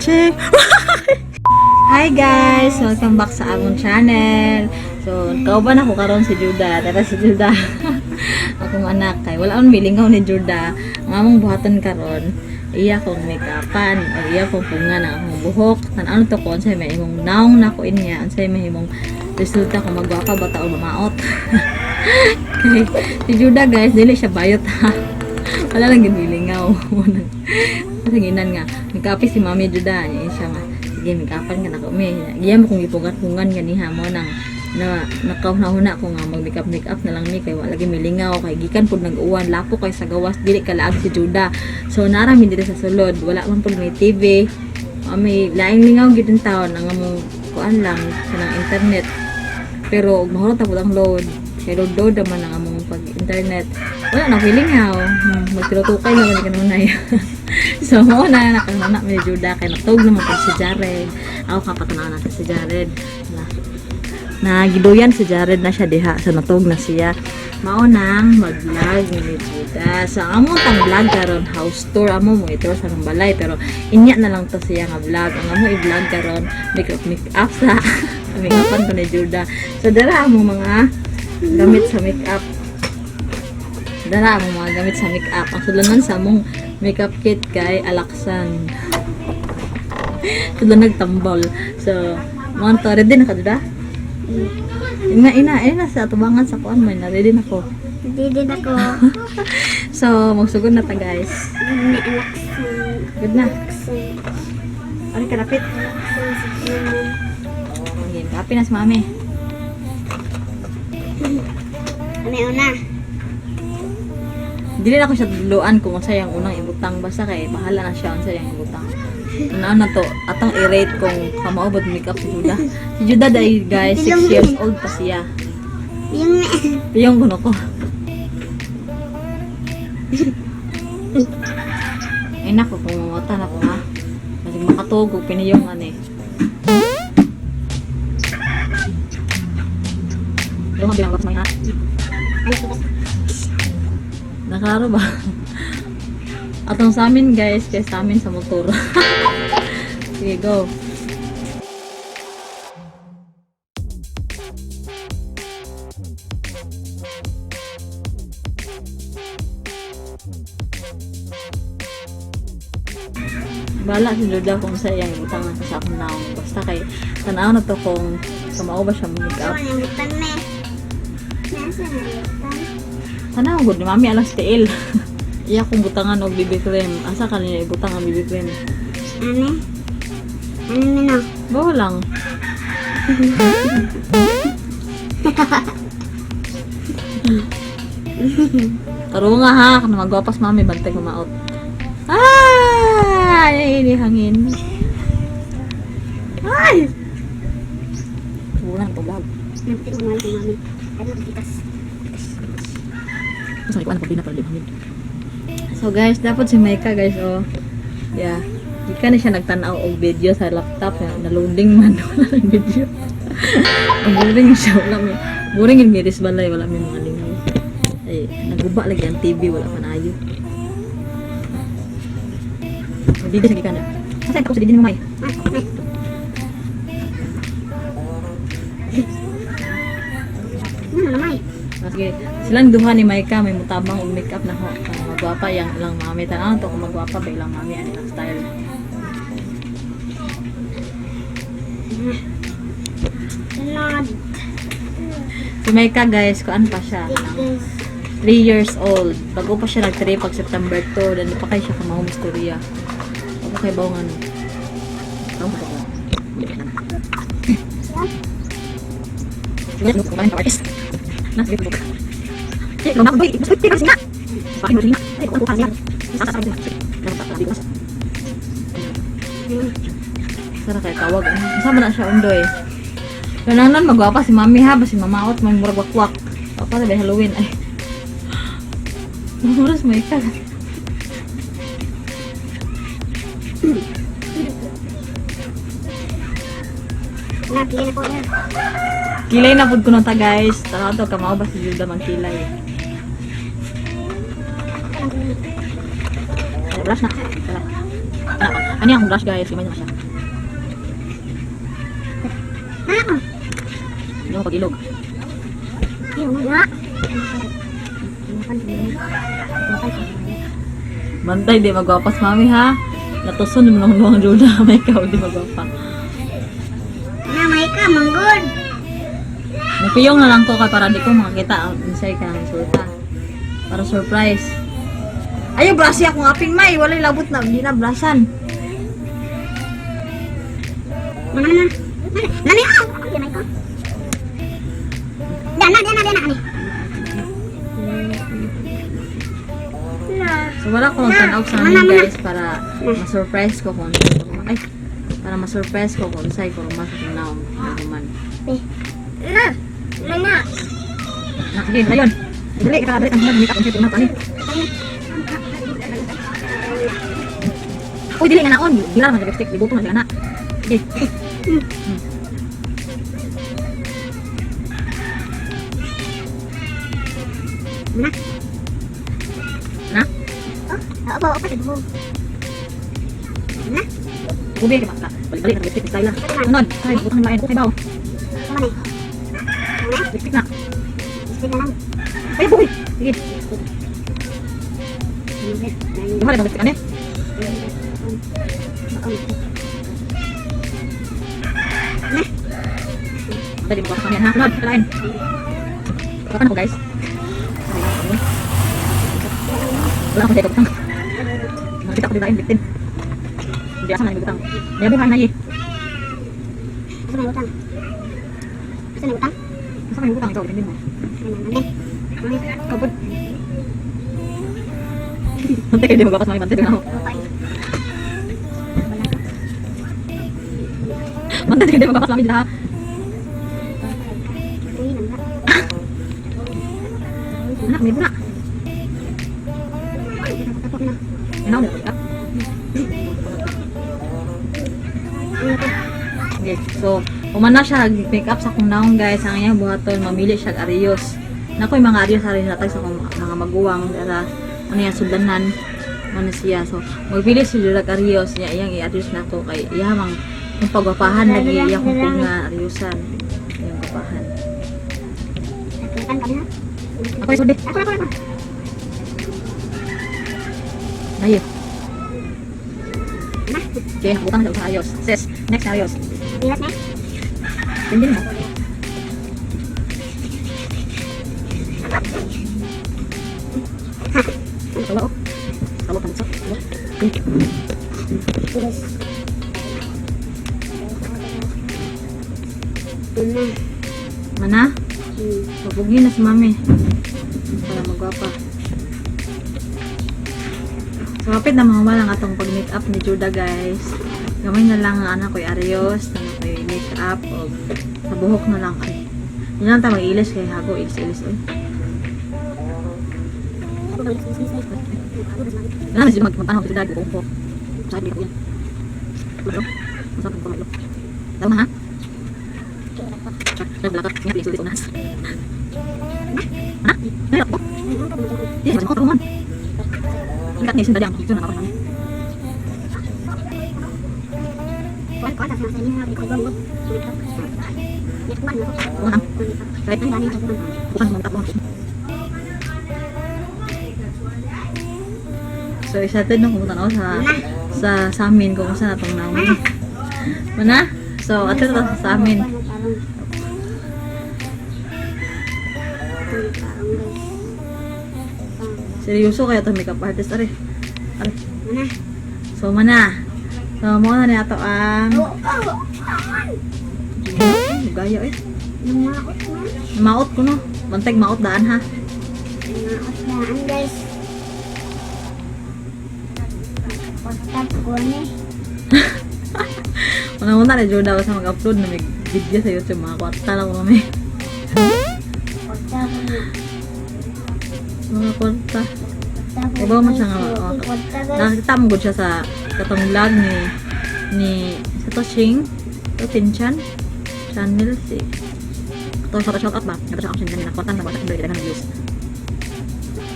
Watching. Hi guys! Welcome back sa among channel. So, kauban ako karon si Judah. Tara si Judah. Akong anak kay wala akong milingaw ni Judah. Ang among buhaton karon, iya kong make-upan o iya kong pungan ang akong buhok. Tan-aw to ko unsay may imong naong nako inya, unsay may imong resulta kung magwapa ba ta o mamaot. Kay si Judah guys, dili siya bayot ha. Wala lang gid milingaw. Kasi ginan nga, nagkape si Mami Judah, niya siya nga, sige, make-upan ka na ko, mi. Giya mo kung gipugat-pungan ganiha mo nang na nakahuna-huna ko nga mag makeup makeup na lang ni kay wala lagi milingaw kay gikan pud nag-uwan, lapo kay sa gawas, dili kalaag si Judah. So nara mi diri sa sulod, wala man pud may TV. Ah, may laing lingaw gid ang taon ang among kuan lang kanang internet. Pero og mahurot na pud ang load. Kay load load naman ang among pag internet. Wala na feeling how. Magtinutukay naman ni kanunay. So mo na nakahuna mi ni Judah kay natug naman pud si Jared. Ako kapatanaw natin si Jared. Na nagiduyan si Jared na siya diha sa natug na siya. Mao nang mag-vlog ni Judah. So ang among tang vlog karon house tour amo mo ito sa among balay pero inya na lang to siya nga vlog. Ang amo i-vlog karon make up make up sa make upan ko ni Judah. So dara among mga gamit sa make up. Dara among mga gamit sa make up. Ang sudlanan sa among makeup kit kay Alaksan. Sudlan nagtambol. So, mo to, ready na ka, Judah? Ina ina ina sa tubangan sa kuan man na ready na ko. Hindi din ako. So, magsugod na ta guys. May alaksan. Good na. Alaksan. Ano ka lapit? Alaksan sa naman. Sige, kape na si mami. Ano yung una? Dili na ko siya tudloan kung unsa yang unang ibutang basta kay bahala na siya unsa yang ibutang. Una na to atong i-rate kung kamao ba makeup si Judah. Si Judah dahil guys, 6 years old pa siya. Yung Piyong kuno ko. Ay nako, kung mamata na ko ha. Kasi makatug og piniyong ani. Pero bilang may ha. Naklaro ba? Atong sa amin guys, kay sa amin sa motor. Sige, go. Bala si Judah kung sa iyang ibutangan sa akong naong. Basta kay tanaw na to kung kamao ba siya make up. Ano yung butang na eh? Nasa na yung butang? Tanaw gud ni mami alas tiil. Iya kong butangan og BB cream. Asa ka niya ibutang ang BB cream? Ano? Ano na no? Bawa lang. Tarunga ha, kana magwapas mami bantay kumaot. Ah, ay, ini hangin. Ay! Bulan to vlog. Nabuti ko mami mami. Ano tikas? Sorry, ko ano pa di hangin. So guys, dapat si Maika guys oh. Yeah. Di ka na siya nagtan-aw og video sa laptop na loading man wala nang video. Ang boring siya wala may boring in miris balay wala may mga lingaw. Ay, naguba lagi ang TV wala man ayo. Didi sa gikan na. Asa ko sa didi ni mamay? Ano na may? Ah, sige, silang duha ni Maika may mutabang og makeup na ho. Ah, magwapa yang ilang mami tan-aw to kung magwapa ba ilang mami ani ang style. Sunod. Si Maika guys, kuan pa siya. Tikas. 3 years old. Bago pa siya nag-3 pag September 2, dan di pa kay siya kamao istorya. Ako kay bawo nga no. Ako ko. Sara kay tawag. Sama na siya undoy. Kanalan magwapa si mami ha, basi mamaot man murag wakwak. Apa na ba Halloween ay. Muras mo ika. Na, pili na po na. Kilay na pud ko na ta guys. Tanaw to kamao ba si Judah magkilay. Brush na. Wala. Wala. Ano yung brush, guys? Gamay na siya. Ah! Hindi mo pag-ilog. Yung Bantay, di magwapas, mami, ha? Natuson mo nang luwang Juda. May ikaw, di magwapa. Na may ka manggod. Mupiyong na lang ko kay para di ko makakita ang insay ka ng resulta. Para surprise. Ayaw, brasi akong aping may. Walay labot na. Hindi na brasan. Mana mana. Nani ah. Di may ka. Dana dana dana ani. Na. So, wala ko magtanaw sa amin, guys, para ma-surprise ko kung ay, para ma-surprise ko kung sa'yo kung mas kung naong naman. Na. Mana. Nakagin, ayun. Dali, ka dali, ang mga ang mga ani. Uy, dili nga naon. Dila man lipstick, libuto man sila na. Sige. Na. Na? Oh, opo, opo, opo. Na. Ubi ka ba? Balik-balik ang lipstick style lang. Sunod, ay, butang lain, okay ba? Sama na. Na. Lipstick na. Sige na lang. Ay, buhi. Sige. Duha na lipstick ani. Dali mo kami ha. Sunod, lain. Baka na ko, guys. Wala akong take butang. Nakita ko din lain bitin. Hindi asa na yung butang. May buhay na yi. Asa na utang? Asa na utang? Asa may butang ikaw bitin mo. Kabod. Bantay kayo di magbakas mami, bantay na ako. Bantay kayo di magbakas mami dyan ha. Anak, may buna. Ano na ka? Okay, so umana siya make up sa akong naong, guys. Ang iyang buhaton mamili siya og ariyos. Nako yung mga ariyos ari natag sa akong mga maguwang dara ano yan sudlanan ano siya. So magpili siya og ariyos niya iyang i-ariyos nako kay iya mang yung pagwapahan lagi iya kong nga ariyosan. Iyang gwapahan. Ako ay sulbi. Ayo. Okay, nakabutang na siya sa ayos. Sis, next na ayos. Tindin mo. Tawa oh. Tawa panso. Tawa. Mana? Papugi na si mami. Para magwapa. So, kapit na mga walang atong pag-make up ni Judah, guys. Gamay na lang ang anak ko arios, na ko make up o sa buhok na lang kay. Hindi lang ta mag-ilis kay hago ilis-ilis oy. Wala na siya magpanaw sa Judah ko. Sa ko yan. Tulo. Masarap ko mailo. Tama ha? Sa blaka, nga ilis unas. Ha? Ay, ako. Di, sa ko man. Ingat ni sinda ang picture na ako namin. Bukan. Bukan mantap mo. So excited na pumunta na ako sa amin kung saan natong namin. Mana? So, ato ta sa amin. Seryoso kaya to makeup artist are. Are. So mana. So mo na ni ato ang gaya eh. Maot ko no. Bantag maot daan ha. Guys. Pagtap ko ni. Una-una na Jordan sa mag-upload na may video sa YouTube mga kwarta lang kami. Pagtap ko ni. Mga kwarta. Iba man siya nga, oh. Nakita mo gud siya sa katong vlog ni ni sa to Ching, to Tinchan channel si to shout out ba? Kato siya action kanina kwarta na kwarta kung daghan views.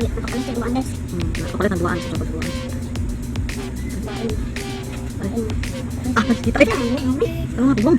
Uy, nakapalit sa duaan, guys. Nakapalit ang duaan sa duaan. Ay, Ah, kita eh. Ano nga, pugong.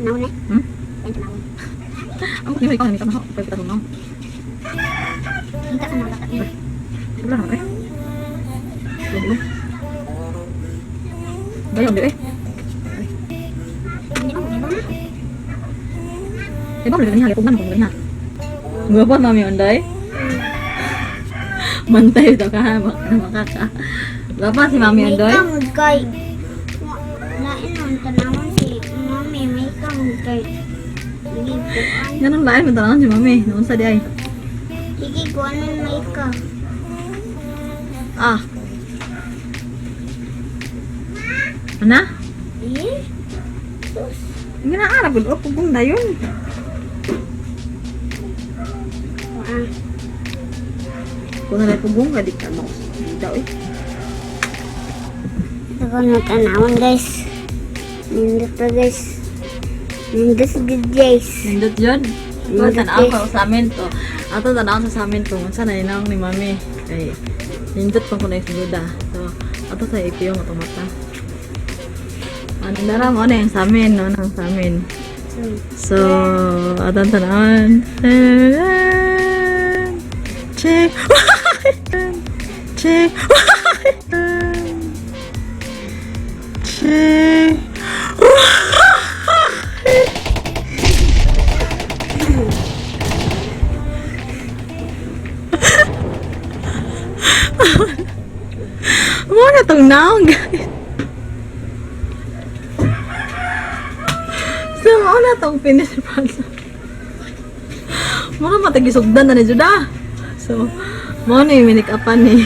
Hmm? Ang kini ikaw ni ka pwede ka nung. Wala na eh. Lum. Dayon di eh. Eh ba mo niya pugnan ko niya. Gwapa mami Onday. Mantay to ka baka makaka. Gwapa si Mami Onday. Kay lain ang tanawon si Mami, may kamod kay sige kuan. Ganun lain mo tanan si Mami. Noon sa di ay. Sige kuan may ka. Ah. Ana? Eh? Sus. Nga na gud oh pugong dayon. Ah. Kung na pugong ka di ka mo. Daw eh. Ito ko na tanawon, guys. Nindot to, guys. Nindot good, guys. Nindot yun. Ito, Nindot, tanaw guys. ko sa amin to. Ato tanaw sa amin to. Unsa na inang ni Mami. Kay nindot pa ko na isuda. So, ato sa ipiyong atong mata. Ano dara mo na yung sa amin, no? Ang sa amin. So, atong tanawan. Check. Check. Check. Mo na tong naong, guys. So, mo na tong finish product. Mo na matagisugdan na ni Judah. So, mo na yung minikapan ni.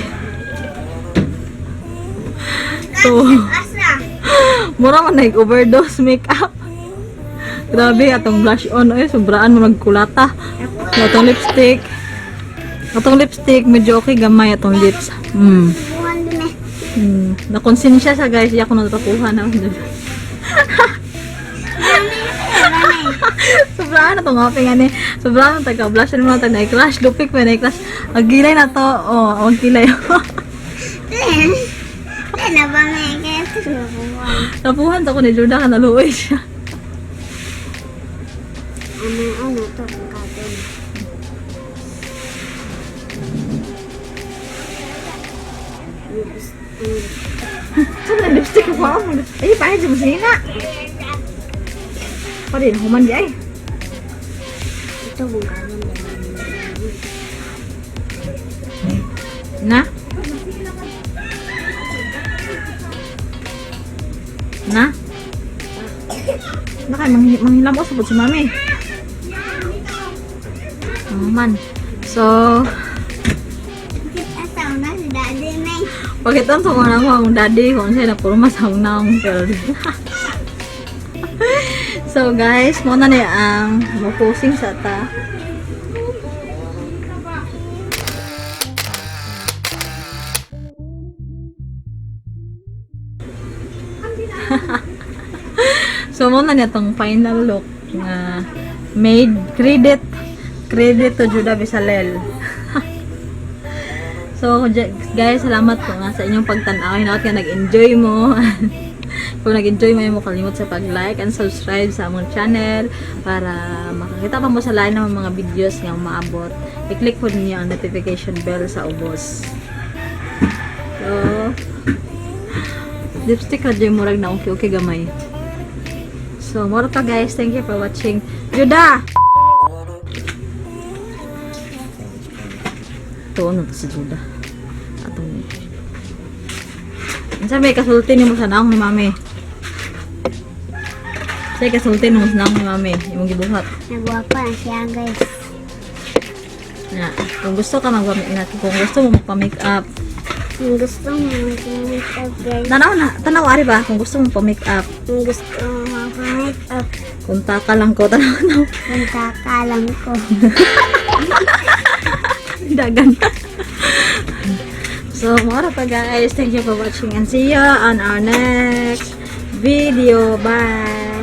So, Asa? mura man nag overdose makeup. Grabe atong blush on oy, sobraan mo nagkulata. Atong lipstick. Atong lipstick medyo okay gamay atong lips. Buwan din eh. Nakonsensya siya, guys, di ako natapuhan na. Sobraan na tong aping ani. Sobraan na taga blush on mo tag na crush, lupik pa na crush. Ang gilay na to. Oh, ang kilay. Ten. Ten na ba may kaya ito buwan? Tapuhan to ko ni Jordan kanaluoy siya. Ano, ano to? Pagkatin. Saan na lipstick ko ako? Ay, pahit sa musina. Pa rin, human di ay. Ito bungkalan. Na? Na? Na kay manghilamos sa si mami. Oh, man. So, Asa na si daddy may. pakitan sa mga mo ang daddy kung siya na puro masang naong pero. So guys, mo na ni ang mo-posing sa ta. So mo na niya tong final look nga made credit credit to Judah Bisalel. So guys, salamat po nga sa inyong pagtan-aw. Hinaot nga nag-enjoy mo. Kung nag-enjoy mo, mo kalimot sa pag-like and subscribe sa among channel para makakita pa mo sa lain ng mga videos nga maabot. I-click po ninyo ang notification bell sa ubos. So, lipstick ka dyan, murag na okay okay gamay. So, moro pa guys. Thank you for watching. Judah! Ito, ano to si Judah? Atong. Unsa may kasulti nimo sa naong ni Mami? Say kasulti nimo sa naong ni Mami, imong gibuhat. Nagwapa na siya, guys. Na, kung gusto ka mag kung gusto mo magpa-make up, Kung gusto mo mag-make up, guys. tanaw na, tanaw ari ba kung gusto mo pa-make up, Kung gusto mo mag-make up, kontak ka lang ko tanaw na. punta ka lang ko. Dagan. So, mora pa guys. Thank you for watching and see you on our next video. Bye!